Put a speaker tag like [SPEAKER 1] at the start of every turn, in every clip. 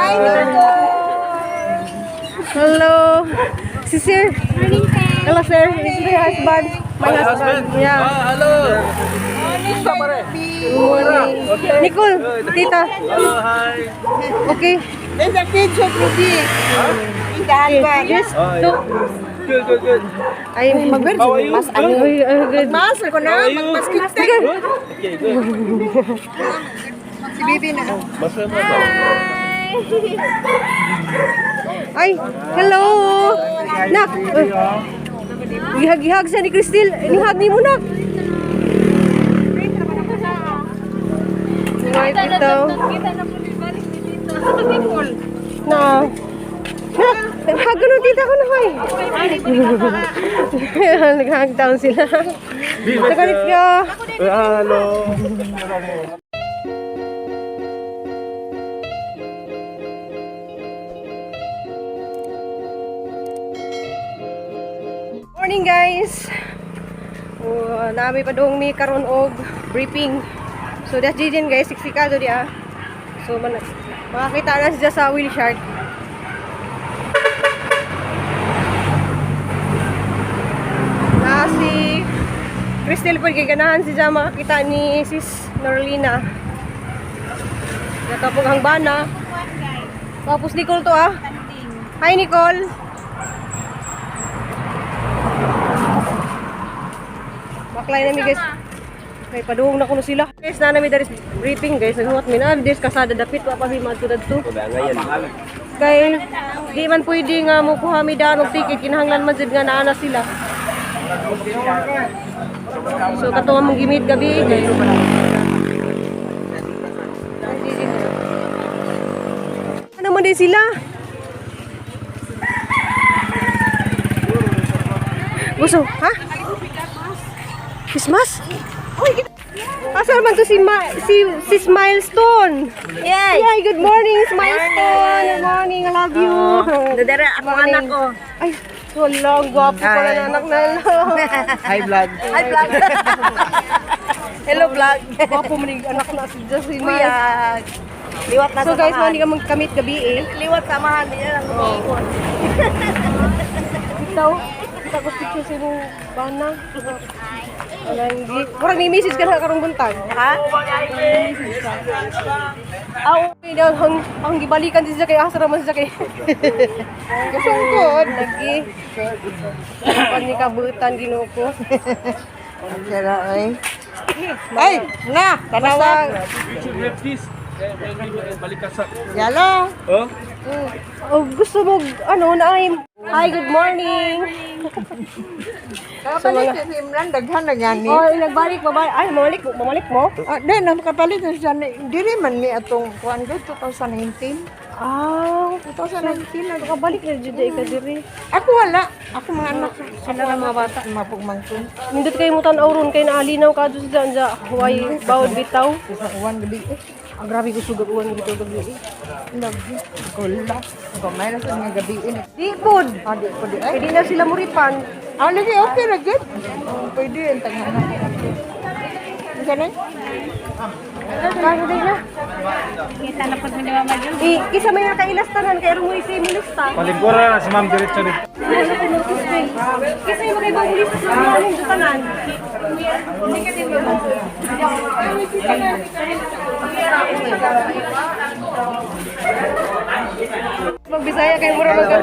[SPEAKER 1] Hi, Nicole.
[SPEAKER 2] Hello. Si Sir. Hello, sir. This is my husband. My husband. Yeah.
[SPEAKER 3] Ah, hello. Kumusta, pare?
[SPEAKER 2] Morning. Nicole, tita.
[SPEAKER 3] Hello, hi.
[SPEAKER 2] Okay.
[SPEAKER 1] There's a picture of Ruby. In the husband.
[SPEAKER 2] Yes.
[SPEAKER 3] Oh,
[SPEAKER 2] So,
[SPEAKER 3] Good, good, good.
[SPEAKER 2] ay,
[SPEAKER 3] How are you?
[SPEAKER 1] Mas
[SPEAKER 3] Good?
[SPEAKER 2] Ay, ay, good.
[SPEAKER 1] Mas ko na,
[SPEAKER 3] How are you?
[SPEAKER 1] magmas kita.
[SPEAKER 3] Good? Okay, good.
[SPEAKER 1] Si Bibi na.
[SPEAKER 3] Basta mo ba?
[SPEAKER 2] Ay, hello. Nak. Gihag-gihag siya ni Cristel. Nihag ni mo, nak. Right, ito. Na. Nak, naghag ko ng tita ko na, hoy. Naghag down sila. Nagalit ka.
[SPEAKER 3] Ah, hello.
[SPEAKER 2] Morning, guys. Oh, nami pa dong mi karon og briefing. So that's Jaden, guys, siksikado dia. So man makakita na siya sa whale shark. Na si Crystal po kay ganahan siya makakita ni Sis Norlina. Natapog ang bana. Tapos Nicole to ah. Hi, Nicole. Baklay na mi, guys. Kay padung na kuno sila. Guys, na nami dari briefing, guys. Naghuwat mi na des kasada dapit wa pa mi madto dadto. Kay di man pwede nga mo kuha mi daan og ticket, kinahanglan man jud nga naa na sila. So kato nga mong gimit gabi, guys. Ano man din sila? Gusto, ha? Christmas? Asa naman to si Ma, si si Smilestone?
[SPEAKER 1] Yay!
[SPEAKER 2] Yeah, good morning, Smilestone. Good morning, I love you.
[SPEAKER 1] Dadara, ako
[SPEAKER 2] Morning.
[SPEAKER 1] anak ko.
[SPEAKER 2] Ay, wala, ang gwapo pala na anak na.
[SPEAKER 3] Hi, vlog.
[SPEAKER 1] Hi, vlog. Hello, vlog.
[SPEAKER 2] Gwapo man yung anak na si Justin.
[SPEAKER 1] Kuya. Liwat na
[SPEAKER 2] So guys,
[SPEAKER 1] samahan.
[SPEAKER 2] mani ka magkamit gabi eh.
[SPEAKER 1] Liwat samahan. Hindi na lang umiikot.
[SPEAKER 2] Ikaw, kita ko picture sa imong bana. Wala, hindi. Murag may message ka na karong buntag.
[SPEAKER 1] Ha?
[SPEAKER 2] Aw, okay daw ang gibalikan siya kay asa raman siya kay. Kasungkod lagi. Pan ni kabutan Ginoo ko.
[SPEAKER 1] Sira, ay. Ay, na, tanawa.
[SPEAKER 3] Should have this. Balik ka sa...
[SPEAKER 1] Yala.
[SPEAKER 3] Oh?
[SPEAKER 2] Oh, gusto mo ano na ay. Hi, good morning.
[SPEAKER 1] Kapalit si Imran, daghan na gani.
[SPEAKER 2] Oh, nagbalik babalik. Ay, mamalik, mamalik mo.
[SPEAKER 1] Ah, di, na makapalit na siya. Dili man mi atong kuan ko 2019.
[SPEAKER 2] Ah,
[SPEAKER 1] 2019 na.
[SPEAKER 2] nakabalik na jud ka diri.
[SPEAKER 1] Ako wala. Ako mga anak.
[SPEAKER 2] Sila na mga bata.
[SPEAKER 1] Mapugmangkon.
[SPEAKER 2] Nindot kayo mo tan-aw ron kay naalinaw ka dyan dyan dyan. Huway bawod bitaw.
[SPEAKER 1] Sa uwan gabi eh.
[SPEAKER 2] Ah, grabe ko sugag uwan bitaw gabi eh.
[SPEAKER 1] Lagi. Gula. Gamay na sa mga gabi eh.
[SPEAKER 2] Di pod.
[SPEAKER 1] Ah, di po di ay.
[SPEAKER 2] Pwede na sila muripan.
[SPEAKER 1] Ah, lagi okay ra gid. Oh, pwede ang tangana. Unsa na?
[SPEAKER 2] Kaso din na.
[SPEAKER 4] Kita na pag ni Mama Jo.
[SPEAKER 2] Eh, kisa may nakailas tanan kay mo isi mulista.
[SPEAKER 5] Palingkura na si ma'am diretso dito.
[SPEAKER 2] Kisa yung mga ibang mulista sa mga anong tanan. Magbisaya kay mura mag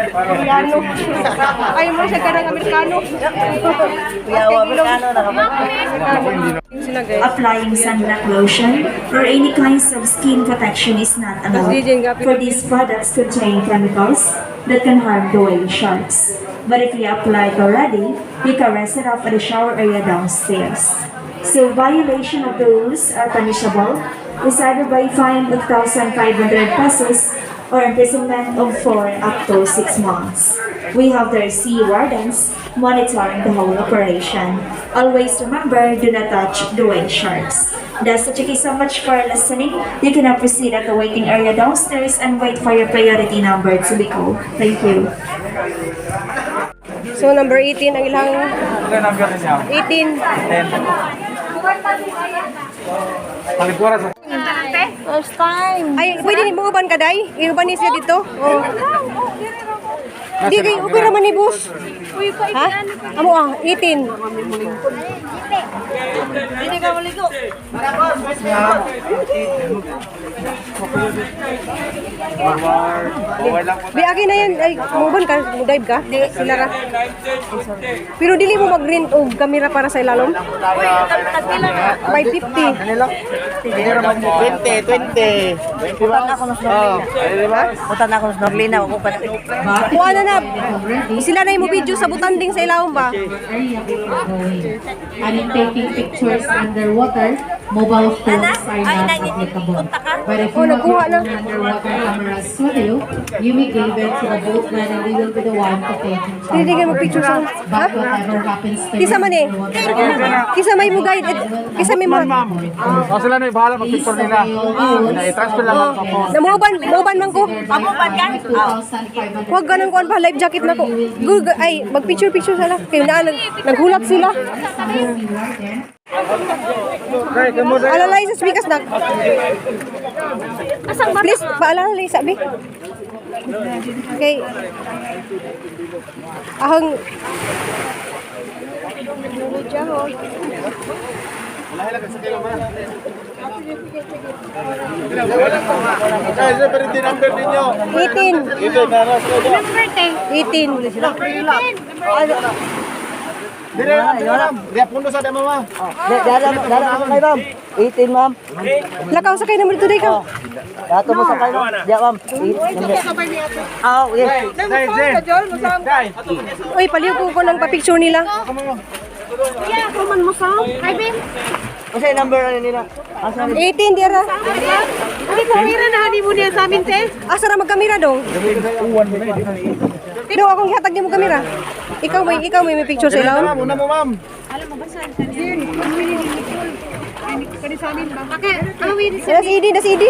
[SPEAKER 2] Koreano. Ay mo siya kanang Amerikano.
[SPEAKER 1] Yawa Amerikano na
[SPEAKER 2] Sila, guys.
[SPEAKER 6] Applying sunblock lotion or any kinds of skin protection is not allowed, for these products contain chemicals that can harm the whale sharks. But if you apply it already, you can rinse it off at the shower area downstairs. So violation of the rules are punishable is either by fine of 1,500 pesos or imprisonment of 4 up to 6 months. We have their sea wardens monitoring the whole operation. Always remember, do not touch the whale sharks. That's it. Thank you so much for listening. You can now proceed at the waiting area downstairs and wait for your priority number to be called. Thank you.
[SPEAKER 2] So number 18 ang ilang
[SPEAKER 5] Ito yung number niya.
[SPEAKER 2] 18.
[SPEAKER 5] 10. Palingkura sa
[SPEAKER 1] First time.
[SPEAKER 2] Ay, pwede ni mo uban ka day? Iuban ni siya dito. Oh. Di kay okay ra man ni boss. Ha? Amo ah, 18.
[SPEAKER 1] Hindi ka maligo.
[SPEAKER 2] Bi akin na yan. Ay, muuban ka, mo-dive ka? Di, sila ra. Pero dili mo mag-rent og kamera para sa ilalom?
[SPEAKER 1] Uy, tagpila na.
[SPEAKER 2] 550.
[SPEAKER 3] 20, 20.
[SPEAKER 7] Butan ako ng snorkelina. Butan ako ng snorkelina. Ako pa.
[SPEAKER 2] Kuha na na. Sila na yung mo video sa butanding sa ilawom ba?
[SPEAKER 8] Area before going. And in taking pictures underwater, mobile phones are not applicable. But if
[SPEAKER 2] Oh,
[SPEAKER 8] you have
[SPEAKER 2] nakuha
[SPEAKER 8] your
[SPEAKER 2] na.
[SPEAKER 8] own underwater cameras with you, you may give it to the boatman and they will be the one to take in charge.
[SPEAKER 2] Hindi kayo mag-picture sa. Ha?
[SPEAKER 8] But whatever happens to
[SPEAKER 2] Kisa
[SPEAKER 8] your
[SPEAKER 2] man eh.
[SPEAKER 8] underwater
[SPEAKER 2] Kisa may mo guide. Kisa may mo.
[SPEAKER 5] O sila na yung bahala
[SPEAKER 8] Please
[SPEAKER 5] mag-picture nila.
[SPEAKER 8] obey all the rules.
[SPEAKER 5] I-transfer lang ako sa phone.
[SPEAKER 2] Namuban, muuban man ko.
[SPEAKER 8] Amuban ka? 2,500
[SPEAKER 2] Huwag ganun kuan pa life jacket na ko. Good, ay mag-picture picture sila. Kay na naghulat sila. Alalay sa speakers na. Please, paalalay sabi. Okay. Ahang
[SPEAKER 3] Ay, sir, pero hindi number ninyo.
[SPEAKER 2] 18.
[SPEAKER 3] Ito, naras ko.
[SPEAKER 2] 18.
[SPEAKER 3] Dire, dire, ma'am. Dire, pundo sa dama, ma'am.
[SPEAKER 7] Dala, dala mo kay ma'am. 18 ma'am.
[SPEAKER 2] Lakaw sa kayo naman today ka.
[SPEAKER 7] Dato mo sa kay ma'am. Diya ma'am. Ah, okay.
[SPEAKER 5] Dai,
[SPEAKER 2] Uy, paliw ko ko ng pa-picture nila.
[SPEAKER 7] Kasi number ano nila? Asa
[SPEAKER 2] 18 dira.
[SPEAKER 4] Ay, kamera na hani mo niya sa amin, te.
[SPEAKER 2] Asa ra magkamera dong? Dong, akong ihatag nimo kamera. Ikaw may picture sa ilawom.
[SPEAKER 3] Ma'am, una mo, ma'am.
[SPEAKER 4] Okay, awin.
[SPEAKER 2] Nas ID, nas ID.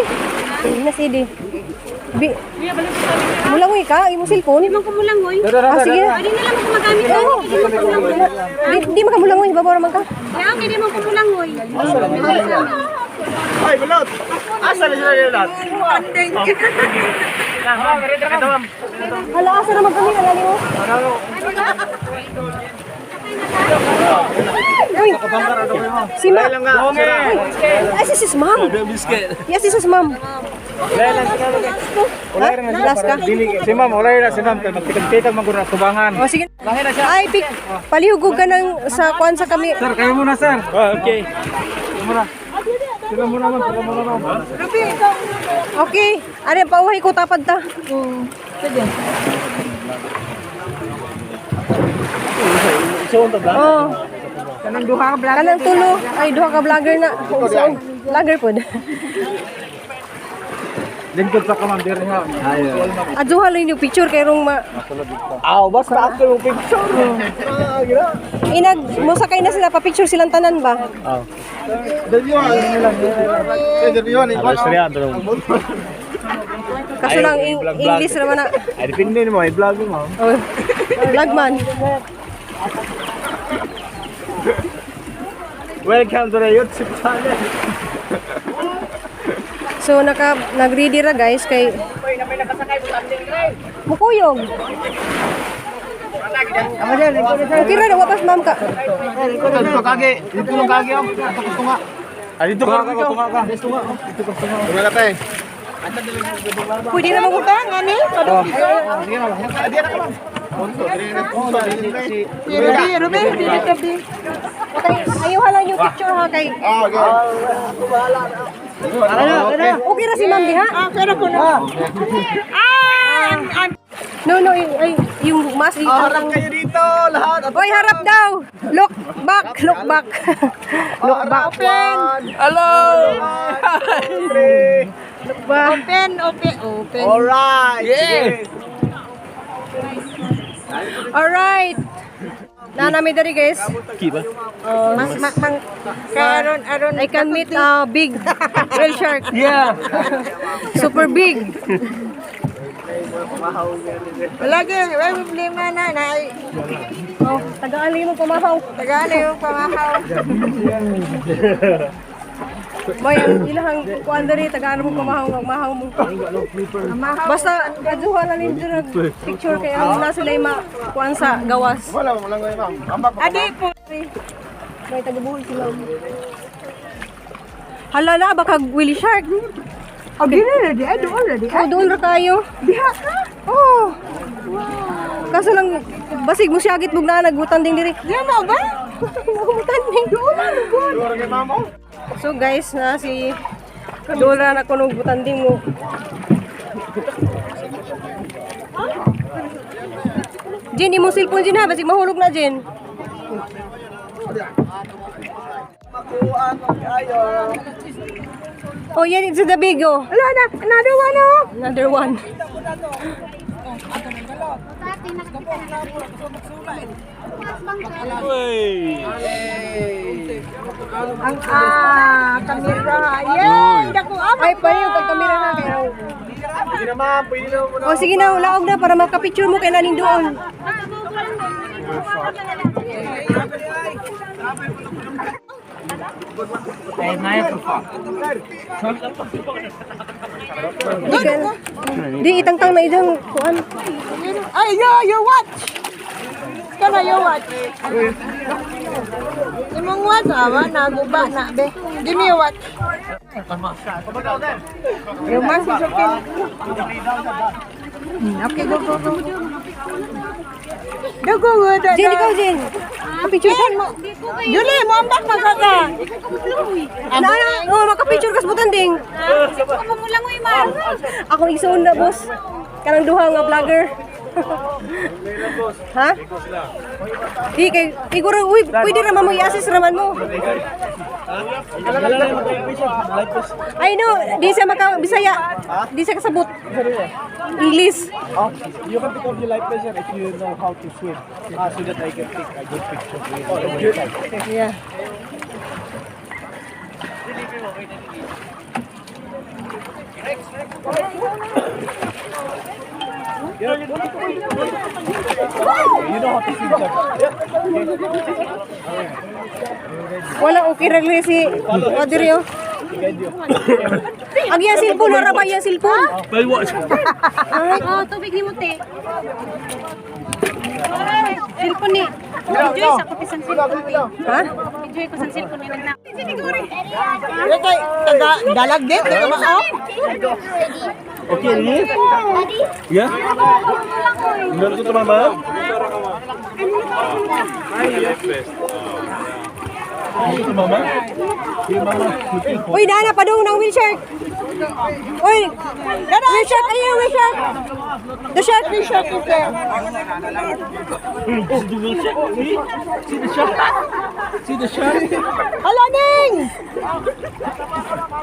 [SPEAKER 2] Nas ID. Bi. Mulangoy ka, imong cellphone.
[SPEAKER 4] Di man kumulangoy.
[SPEAKER 2] Ah, sige na.
[SPEAKER 4] Adi na lang mo gumagamit.
[SPEAKER 2] Oo. Di, di makamulangoy, babaw raman ka.
[SPEAKER 4] Kaya di man kumulangoy.
[SPEAKER 3] Ay, balot. Asa na sila nila?
[SPEAKER 2] Hala, asa ra magkamera lali mo. Uy. Si ma'am. Uy. Ay, si sis ma'am. Yes, si sis ma'am. Ha? Last ka?
[SPEAKER 5] Si ma'am, ulay na si ma'am. Kaya magtikag-tikag maguna tubangan.
[SPEAKER 2] O, sige. Ay, pik. Palihugog ka ng sa kuan sa kami.
[SPEAKER 5] Sir, kayo muna, sir. Okay. Sila muna. Sila muna, ma'am. Sila muna, ma'am.
[SPEAKER 2] Okay. Ano, pauhay ko tapad ta. Oh.
[SPEAKER 1] Kanang duha ka vlog.
[SPEAKER 2] Kanang tulo. Ay, duha ka vlogger na. So, vlogger pod.
[SPEAKER 5] Lingkod pa ka, ma'am. Dire ha.
[SPEAKER 2] Adzuha lang yung picture kay rong ma
[SPEAKER 3] Aw, basta ako yung picture. Ah, gira.
[SPEAKER 2] inag mosakay na sila pa picture silang tanan ba?
[SPEAKER 3] Interviewan.
[SPEAKER 2] Kaso lang English naman na.
[SPEAKER 3] Ay, depende mo, i-vlog mo.
[SPEAKER 2] Oh. Vlog man.
[SPEAKER 3] Welcome to the YouTube channel.
[SPEAKER 2] So naka nagready ra guys kay Mukuyog. Okay ra wa pas ma'am ka.
[SPEAKER 3] Dito kage, dito lang kage oh. Dito gusto nga.
[SPEAKER 5] Ay, dito ka, dito ka. Dito ka.
[SPEAKER 3] Tunga ka tayo.
[SPEAKER 2] Pwede na mangutang ani.
[SPEAKER 3] Sige na. Adi na ka ma'am.
[SPEAKER 1] Ruby, Ruby, dili ka bi.
[SPEAKER 2] Okay, ayaw lang yung picture ha kay.
[SPEAKER 3] Ah, okay.
[SPEAKER 2] Okay ra si ma'am diha.
[SPEAKER 1] Ah, pero ko na. Ah, ang
[SPEAKER 2] No, no, yung, ay, yung mas
[SPEAKER 3] Harap kayo dito lahat.
[SPEAKER 2] Oy, harap daw. Look back, look back. Look back.
[SPEAKER 1] Open.
[SPEAKER 3] Hello. Three.
[SPEAKER 2] Look back.
[SPEAKER 1] Open, open, open.
[SPEAKER 3] Alright. Yeah.
[SPEAKER 2] All right. Nanami diri guys.
[SPEAKER 1] Mas ma, mang kay aron aron
[SPEAKER 2] I can meet a big whale shark.
[SPEAKER 3] Yeah.
[SPEAKER 2] Super big.
[SPEAKER 1] Lagi, may problema na na.
[SPEAKER 2] Oh, tagaan mo pamahaw.
[SPEAKER 1] Tagaan yung pamahaw.
[SPEAKER 2] Boy, ang ilahang kuan diri tagaan mo pamahaw ang mahaw mo. Basta adzuhan na ninyo nag picture kay ang nasa sila ma kuan sa gawas.
[SPEAKER 3] Wala mo lang ma'am. Ambak.
[SPEAKER 1] Adi po.
[SPEAKER 2] May tagabuhi sila. Hala na baka whale shark.
[SPEAKER 1] Oh, dili na di. Ay, doon na di.
[SPEAKER 2] Oh, doon ra kayo.
[SPEAKER 1] Diha ka.
[SPEAKER 2] Oh. Kaso lang basig mo siyagit mug na nagutanding diri.
[SPEAKER 1] Diha mo ba?
[SPEAKER 2] Nagutanding.
[SPEAKER 1] Doon na doon.
[SPEAKER 3] Kay ma'am oh.
[SPEAKER 2] So guys, na si Dora na kuno butanding mo. Jin, imong cellphone Jin ha, basig mahulog na Jin. Oh, yan, it's the big oh.
[SPEAKER 1] Wala na. Another one oh.
[SPEAKER 2] Another one.
[SPEAKER 1] Ang kamera. Yay! Dako ama.
[SPEAKER 2] Ay, pareho kag kamera na kay.
[SPEAKER 3] Sige na ma'am, pwede na mo na.
[SPEAKER 2] Oh, sige na, laog na para makapicture mo kay naning doon. Di ka, di itangtang na idang kuan.
[SPEAKER 1] Ay, yo, your watch. Kana your watch. Imong watch awa na guba na be. Give me your watch. Your mask is okay. Okay, go, go, go. Go, go, go. Da,
[SPEAKER 2] Jin, ikaw Jin. Kapicture ka.
[SPEAKER 1] Julie, mo ambak magkaka.
[SPEAKER 2] Na, na, oh, makapicture kas butanding.
[SPEAKER 4] Pumulangoy man.
[SPEAKER 2] Akong igsoon na, boss. Kanang duha nga vlogger. Ha? Di kay siguro uy, pwede ra man mo i-assist raman mo. Ay no, di siya maka Bisaya. Di siya kasabot. English.
[SPEAKER 3] Oh, you can pick up your life pressure if you know how to swim. Ah, so that I can take a good picture.
[SPEAKER 2] Yeah.
[SPEAKER 3] You know how to swim, sir.
[SPEAKER 2] Wala okay ra rin si Wadiri oh. Ang iyang cellphone, hara ba iyang cellphone?
[SPEAKER 5] May watch.
[SPEAKER 4] Oh, tubig ni mo te. Cellphone ni. Enjoy sa kapisan cellphone ni.
[SPEAKER 2] Ha?
[SPEAKER 4] Enjoy ko sa cellphone ni nagna.
[SPEAKER 1] Kay taga dalag din, taga mao.
[SPEAKER 5] Okay, ni? Ya? Menurut itu mama? Itu mama? Iya mama.
[SPEAKER 2] Uy, dana padung ng wheelchair. Uy, wheel shark, ayun, whale shark. The shark.
[SPEAKER 1] The shark is there.
[SPEAKER 5] Oh, the whale shark. See? See the shark? See the shark?
[SPEAKER 1] Hala ning.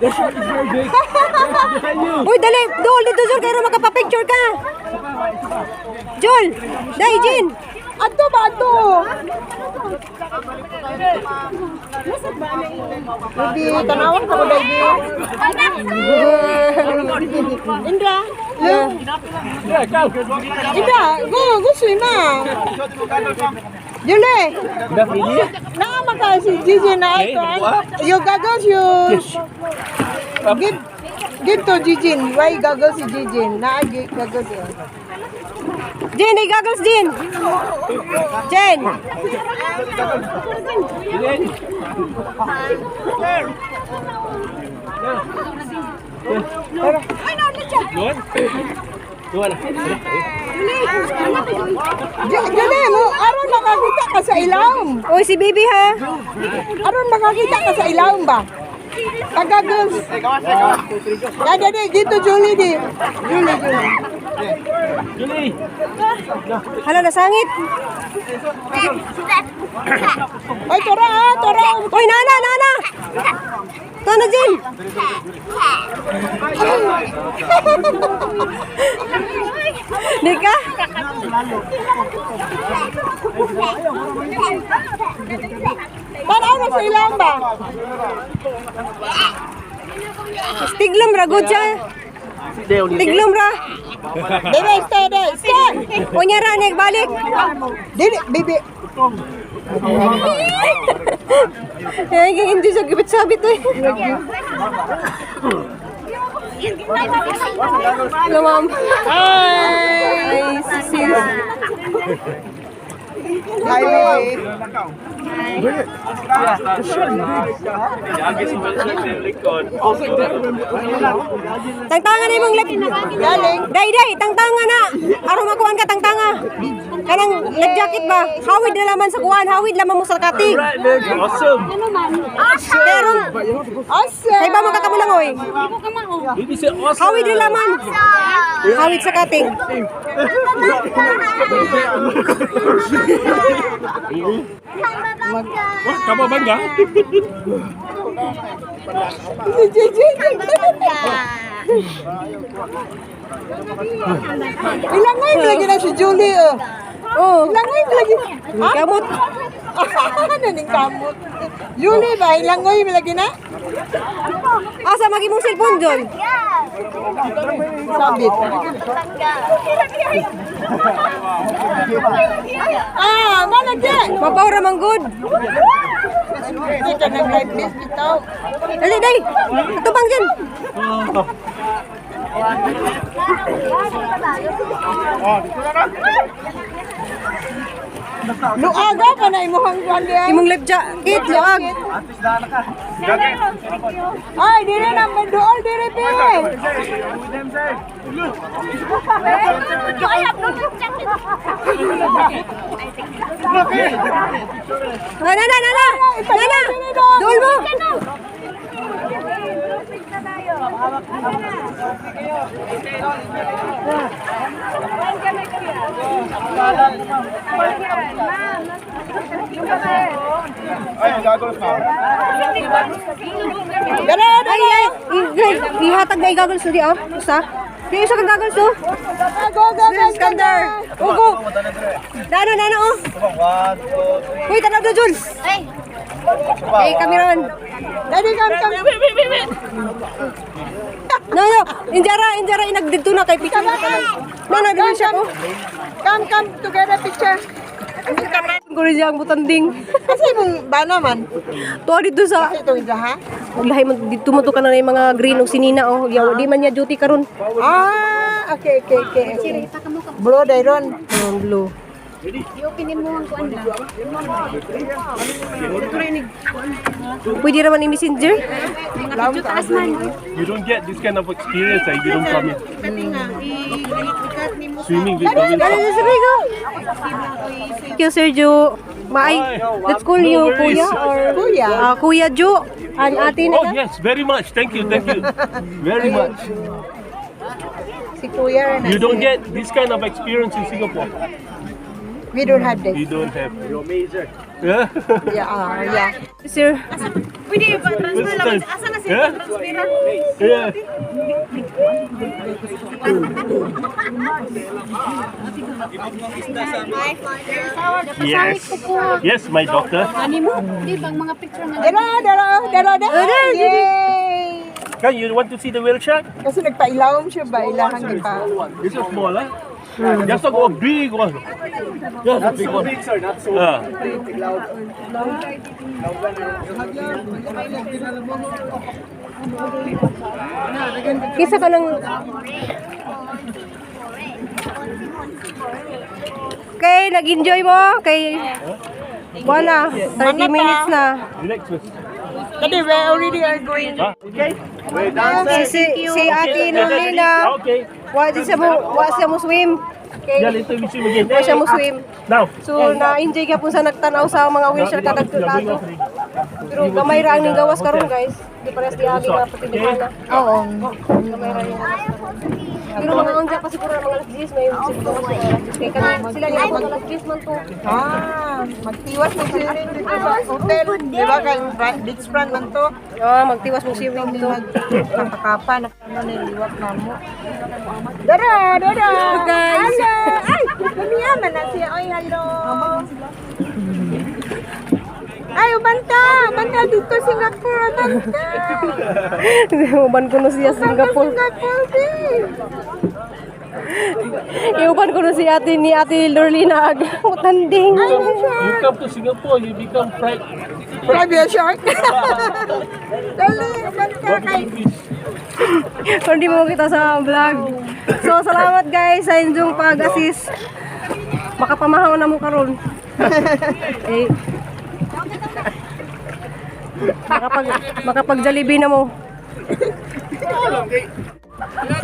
[SPEAKER 5] The shark is very big. Behind you.
[SPEAKER 2] Uy, dali, Dol, dito Jol, kayo makapapicture ka. Jol, dai, Jin.
[SPEAKER 1] Adto ba adto? Maybe tanawan ka mo dai. Indra, look.
[SPEAKER 5] Yeah, go.
[SPEAKER 1] Indra, go, go swim ah. Julie,
[SPEAKER 5] Dah ini?
[SPEAKER 1] naa man ka si Gigi na
[SPEAKER 5] Okay,
[SPEAKER 1] ito.
[SPEAKER 5] nakuha.
[SPEAKER 1] Your goggles you give give to Gigi. Why goggles si Gigi? Naa goggles yun.
[SPEAKER 2] Jin, ay goggles, Jin. Jin.
[SPEAKER 5] Luan? Luan.
[SPEAKER 1] Julie, mo aron makakita ka sa ilawom.
[SPEAKER 2] Uy, si Bibi ha.
[SPEAKER 1] Aron makakita ka sa ilawom ba? Taga girls. Dada di dito Julie di. Julie, Julie.
[SPEAKER 5] Julie.
[SPEAKER 2] Hala, nasangit.
[SPEAKER 1] Ay, tora ah, tora.
[SPEAKER 2] Uy, nana, nana. Ito na, Jin. Di ka?
[SPEAKER 1] Tanaw na sa ilawom ba?
[SPEAKER 2] Tiglom ra, good siya. Tiglom ra.
[SPEAKER 1] Bebe, stay there, stay.
[SPEAKER 2] Unya ra, balik.
[SPEAKER 1] Dili, bebe.
[SPEAKER 5] Patong.
[SPEAKER 2] Ay, hindi siya gibit-sabit eh. Hello, ma'am. Hi! Hi, sis.
[SPEAKER 1] Hi, baby.
[SPEAKER 2] Tangtanga na imong left.
[SPEAKER 1] Galing.
[SPEAKER 2] Day, day, tangtanga na. Aron makuan ka, tangtanga. Kanang life jacket ba? Hawid na laman sa kuan, hawid laman mo sa katig.
[SPEAKER 5] Awesome.
[SPEAKER 2] Pero,
[SPEAKER 1] Awesome.
[SPEAKER 2] kay ba mo kakamulangoy?
[SPEAKER 5] Baby say awesome.
[SPEAKER 2] Hawid na laman. Hawid sa katig.
[SPEAKER 5] Wah, kamu bangga?
[SPEAKER 1] Si JJ. Ilang ngayon lagi na si Julie oh.
[SPEAKER 2] Oh,
[SPEAKER 1] Ilang ngayon lagi. Ha?
[SPEAKER 2] kamot.
[SPEAKER 1] Ano ning kamot? Julie ba ilang ngayon lagi na?
[SPEAKER 2] Asa magi mong cellphone John?
[SPEAKER 1] Sabit. Ah, malagyan.
[SPEAKER 2] Mapaw ra man good.
[SPEAKER 1] Hindi ka nag-live miss bitaw.
[SPEAKER 2] Dali, day. Tubang dyan.
[SPEAKER 1] Luaga pa na imuhang kuan diay.
[SPEAKER 2] Imong life jacket, luag.
[SPEAKER 1] Ay, dire na dool dire pe.
[SPEAKER 2] Na, na, na, na, na. Na, na. Dool mo.
[SPEAKER 3] Ay, gagawin ka.
[SPEAKER 1] Dara,
[SPEAKER 2] Ay, ay, ay, ihatag na i-goggles di ah. Usa. Di isa ka goggles oh.
[SPEAKER 1] Go, go, go,
[SPEAKER 2] Sir Iskandar. Ugo. Nano, nano oh.
[SPEAKER 3] One, two, three.
[SPEAKER 2] Uy, tanaw do Jun. Ay, kameraman.
[SPEAKER 1] Dali, come, come.
[SPEAKER 2] No, no. Injara, injara inagdidto na kay picture na tanan. No, no, dili siya ko.
[SPEAKER 1] Come, come, together picture.
[SPEAKER 2] Kuno siya ang butanding.
[SPEAKER 1] Kasi mong bana man.
[SPEAKER 2] Tuwa dito sa
[SPEAKER 1] Kasi itong isa, ha?
[SPEAKER 2] lahi man dito mo to ka na yung mga green og sinina oh. Yaw, di man niya duty karon.
[SPEAKER 1] Ah, okay. Bro, dairon.
[SPEAKER 2] Oh, blue. Pwede raman i-messenger?
[SPEAKER 5] You don't get this kind of experience if you don't come here. Swimming with the
[SPEAKER 2] Ano na sabi ko? Thank you, Sir Ju. Maay, let's call you
[SPEAKER 5] No worries.
[SPEAKER 2] Kuya or
[SPEAKER 1] Kuya.
[SPEAKER 2] Ah, Kuya Ju. Ang atin
[SPEAKER 5] Oh
[SPEAKER 2] na.
[SPEAKER 5] yes, very much. Thank you, thank you. Very much.
[SPEAKER 1] Si Kuya na.
[SPEAKER 5] You don't get this kind of experience in Singapore.
[SPEAKER 1] We don't have this.
[SPEAKER 5] You don't have. You're amazing. Yeah.
[SPEAKER 1] Yeah, ah, yeah.
[SPEAKER 2] Sir.
[SPEAKER 4] Pwede ba transfer lang? Asa na siya
[SPEAKER 5] Yeah.
[SPEAKER 4] transfer?
[SPEAKER 5] Yeah. Yes. Yes, my daughter.
[SPEAKER 4] Ani mo? Di bang mga picture nga
[SPEAKER 1] Dara, dara, dara, dara. Yay!
[SPEAKER 5] Can you want to see the whale shark?
[SPEAKER 1] Kasi nagpailawom siya ba? Ilahang di pa.
[SPEAKER 5] This is small, huh? Just a big one. Yes, a big one.
[SPEAKER 3] Big, sir, not so
[SPEAKER 5] Ah.
[SPEAKER 2] Kisa ka ng. Okay, nag-enjoy mo? Kay wala, 30 minutes na.
[SPEAKER 5] Relax first.
[SPEAKER 1] Kadi, we already are going.
[SPEAKER 5] Huh? Okay.
[SPEAKER 2] Si Ate Nolina,
[SPEAKER 5] Okay.
[SPEAKER 2] wa di siya mo, wa siya mo swim. Okay.
[SPEAKER 5] Yeah, later we swim again.
[SPEAKER 2] Wa siya mo swim.
[SPEAKER 5] Now.
[SPEAKER 2] So, na-enjoy ka po sa nagtanaw sa mga wheelchair ka nagtulato. Pero gamay ra ang ning gawas karon guys. Di parehas di agi nga pati di na.
[SPEAKER 1] Oo.
[SPEAKER 2] Gamay ra yung gawas karon. Pero mga unsa pa siguro ang mga alas 10 may siguro sila alas 10. Kay kanang sila ni abot alas 10 man to.
[SPEAKER 1] Ah, magtiwas mo swimming dito sa hotel. Di ba kay beach front man to?
[SPEAKER 2] Ah, magtiwas mo swimming dito.
[SPEAKER 1] Magkakapa na kamo na liwat na mo. Dara, dara.
[SPEAKER 2] Guys.
[SPEAKER 1] Hello. Ay, lumiyaman na siya. Oy, hello. Ay, ubanta. Ubanta dito Singapore. Ubanta.
[SPEAKER 2] Uban ko na siya sa Singapore.
[SPEAKER 1] Singapore, babe.
[SPEAKER 2] Iuban ko na si ate ni Ate Lorlina ag mutanding.
[SPEAKER 5] You come to Singapore, you become fried
[SPEAKER 1] Private shark. Dali, uban ka kay.
[SPEAKER 2] Kung di mo kita sa vlog. So, salamat guys sa inyong pag-assist. Makapamahaw na mo karon. Eh, makapag Jollibee na mo.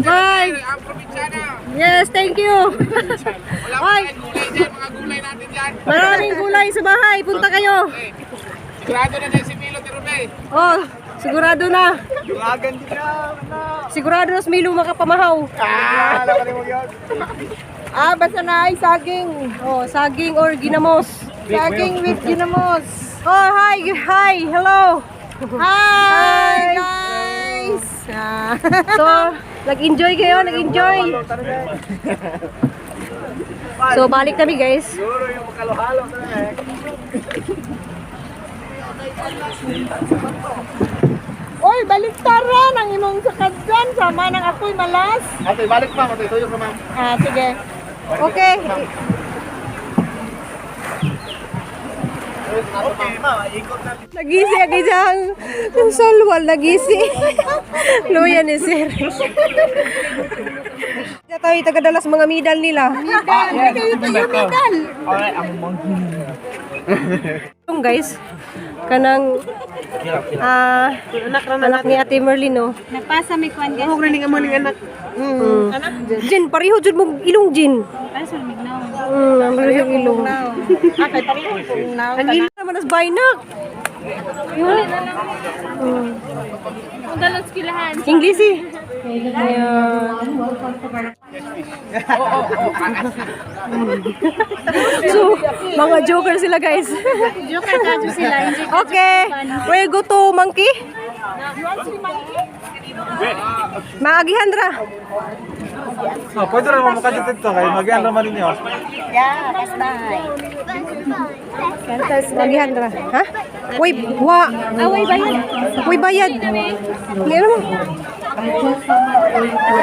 [SPEAKER 2] Bye! Yes, thank you! Ay! Maraming gulay sa bahay. Punta kayo.
[SPEAKER 9] Sigurado na din si Milo Tirube.
[SPEAKER 2] Oh, sigurado na.
[SPEAKER 3] Lagan din na.
[SPEAKER 2] Sigurado na si Milo makapamahaw.
[SPEAKER 3] Ah, alam mo yun.
[SPEAKER 1] Ah, basta na ay saging.
[SPEAKER 2] Oh, saging or ginamos.
[SPEAKER 1] Saging with ginamos.
[SPEAKER 2] Oh, hi, hi, hello.
[SPEAKER 1] Hi, guys! Ah.
[SPEAKER 2] So, nag-enjoy kayo, nag-enjoy. So, balik kami guys.
[SPEAKER 3] Siguro yung makalo-halo na eh.
[SPEAKER 1] Oy, baliktaran ang imong sakadyan. Sama ng ako'y malas.
[SPEAKER 3] Ate, balik pa. Ate, tuyo ka ma'am.
[SPEAKER 1] Ah, sige.
[SPEAKER 2] Okay.
[SPEAKER 3] Okay, ma'am. Ikot na.
[SPEAKER 2] Nagisi agi diyang salwal nagisi. Luya ni sir. Tayo tagadalas mga medal nila.
[SPEAKER 1] Medal. Kayo tayo medal.
[SPEAKER 3] Alright, ang monkey.
[SPEAKER 2] Yung guys, kanang anak ni Ate Merlin no.
[SPEAKER 4] Nagpasa may kuan guys.
[SPEAKER 2] Mm. Anak Jin, pareho jud mong ilong Jin.
[SPEAKER 4] Para sa mignaw.
[SPEAKER 2] Ang pareho yung ilong.
[SPEAKER 1] Ah, kay pareho kung now.
[SPEAKER 2] Ang ilong naman as bainak.
[SPEAKER 4] Ang dalang skilahan.
[SPEAKER 2] English eh.
[SPEAKER 8] Okay, good morning everyone. Welcome to our
[SPEAKER 2] So, mga joker sila guys.
[SPEAKER 4] Joker ka dyan sila. Hindi ka
[SPEAKER 2] Okay, we go to monkey. Maagihan ra.
[SPEAKER 5] Oh, pwede rin mo makadito dito kay mag-ano naman ninyo.
[SPEAKER 7] Yeah, basta.
[SPEAKER 2] Maagihan ra. Ha? Uy, wa.
[SPEAKER 4] Away bayad.
[SPEAKER 2] Uy, bayad. Hindi mo.
[SPEAKER 8] Just someone going to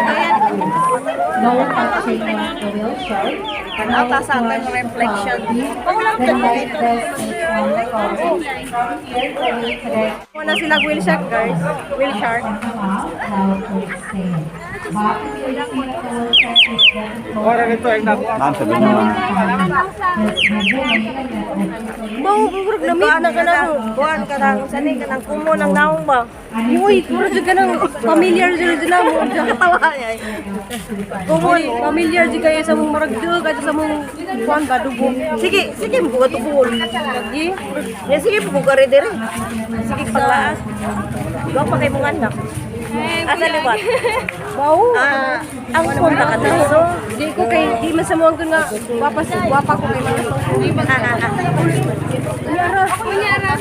[SPEAKER 8] no touching of the whale shark. No
[SPEAKER 7] sa atong reflection.
[SPEAKER 8] The life vest is on the car. From here, the way to the
[SPEAKER 2] Wala sila whale shark guys. Whale shark.
[SPEAKER 8] come out, now please stay. But if you see that the whale shark is getting close,
[SPEAKER 5] Ora nito ay nakuha.
[SPEAKER 8] just move away and let them
[SPEAKER 2] Mau murag namit na ka nang
[SPEAKER 7] Kuan ka nang sani ka nang kumo ng naong ba?
[SPEAKER 2] Uy, murag jud ka nang familiar jud jud na mo.
[SPEAKER 7] Katawa niya.
[SPEAKER 2] Uy, familiar jud kayo sa mong murag dug at sa mong kuan ba dugo.
[SPEAKER 7] Sige, sige mo ka tukol.
[SPEAKER 2] Lagi.
[SPEAKER 7] Ya sige mo ka dere. Sige paglaas. Wa pa kay mong anak. Asa liwat?
[SPEAKER 2] Wow.
[SPEAKER 7] Ah, ang punta ka dere.
[SPEAKER 2] So, di ko kay di man sa mo ang nga gwapa si gwapa ko kay mga. Unyara.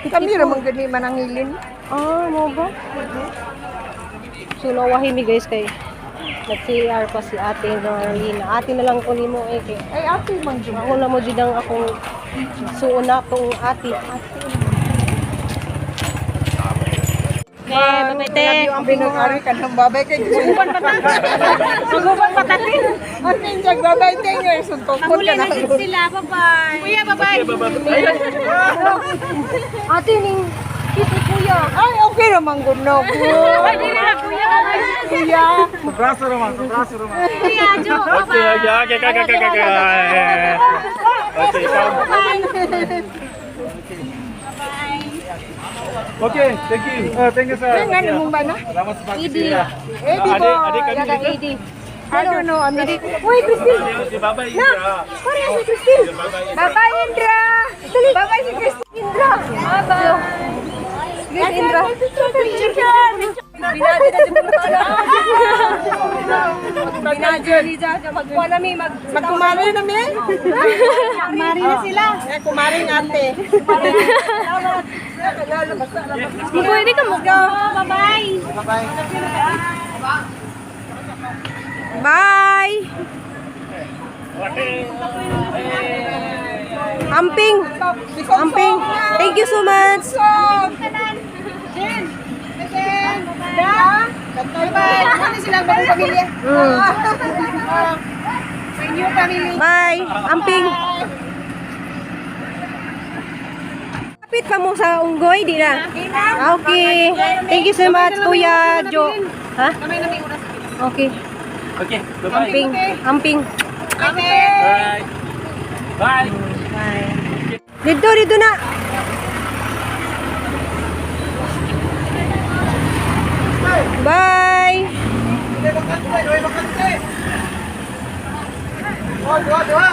[SPEAKER 1] Kami ra man gani manangilin.
[SPEAKER 2] Ah, mo ba? So nawahi mi guys kay nag-CR pa si Ate Norlina. Ate na lang ko nimo eh kay
[SPEAKER 1] Ay, ate man jud.
[SPEAKER 2] ako na mo jud ang akong suon na tong ate.
[SPEAKER 4] Eh, bye te.
[SPEAKER 1] Ang pinag-ari ka ng babay kay Suguban pa ta.
[SPEAKER 4] Maguban pa tatin.
[SPEAKER 1] Ang tinjag babay tingoy suntok
[SPEAKER 4] Huli
[SPEAKER 1] ka
[SPEAKER 4] na
[SPEAKER 1] na.
[SPEAKER 4] jud sila. Bye-bye. Kuya, bye-bye.
[SPEAKER 2] Ate ning kit ni kuya.
[SPEAKER 1] Ay, okay ra man gud no.
[SPEAKER 4] Ay, dili na kuya. Bye-bye.
[SPEAKER 1] Kuya.
[SPEAKER 5] Braso naman, braso naman.
[SPEAKER 4] Kuya, Jo.
[SPEAKER 5] Okay, okay, okay, okay, okay, okay. Okay, come. Okay, thank you. Oh, thank you sir.
[SPEAKER 1] Nga ni mong ba na?
[SPEAKER 5] Salamat sa pag-isila.
[SPEAKER 1] Eh, di ba?
[SPEAKER 5] Adi kami
[SPEAKER 2] Yaga
[SPEAKER 5] dito.
[SPEAKER 2] AD.
[SPEAKER 1] I don't know. I'm not.
[SPEAKER 2] Uy, Christine.
[SPEAKER 5] Si Baba
[SPEAKER 2] Na,
[SPEAKER 5] Indra.
[SPEAKER 2] parehas si Christine.
[SPEAKER 1] Bye-bye, Indra.
[SPEAKER 2] Dali.
[SPEAKER 1] Bye-bye si Christine.
[SPEAKER 2] Indra. Bye. Guys, Indra.
[SPEAKER 1] Picture.
[SPEAKER 2] Binadyo na si Pulutana. Binadyo ni Jaja. Magkuha na mi.
[SPEAKER 1] Magkumari na mi.
[SPEAKER 4] Mari na sila.
[SPEAKER 1] Eh, kumaring ate.
[SPEAKER 4] Pwede ka mo. Bye-bye.
[SPEAKER 2] Bye! Amping! Amping! Thank you so much!
[SPEAKER 1] Jen! Jen! Bye. Ano sila ang bagong pamilya? My new family.
[SPEAKER 2] Bye. Amping. Kapit pa mo sa unggoy, di na? Ah, okay. Thank you so much, Kuya Jo. Ha? Okay.
[SPEAKER 5] Okay, bye-bye.
[SPEAKER 2] Amping. Amping.
[SPEAKER 5] Bye. Bye.
[SPEAKER 2] Bye. Dito, dito na. Bye.
[SPEAKER 3] Oh, duha, duha.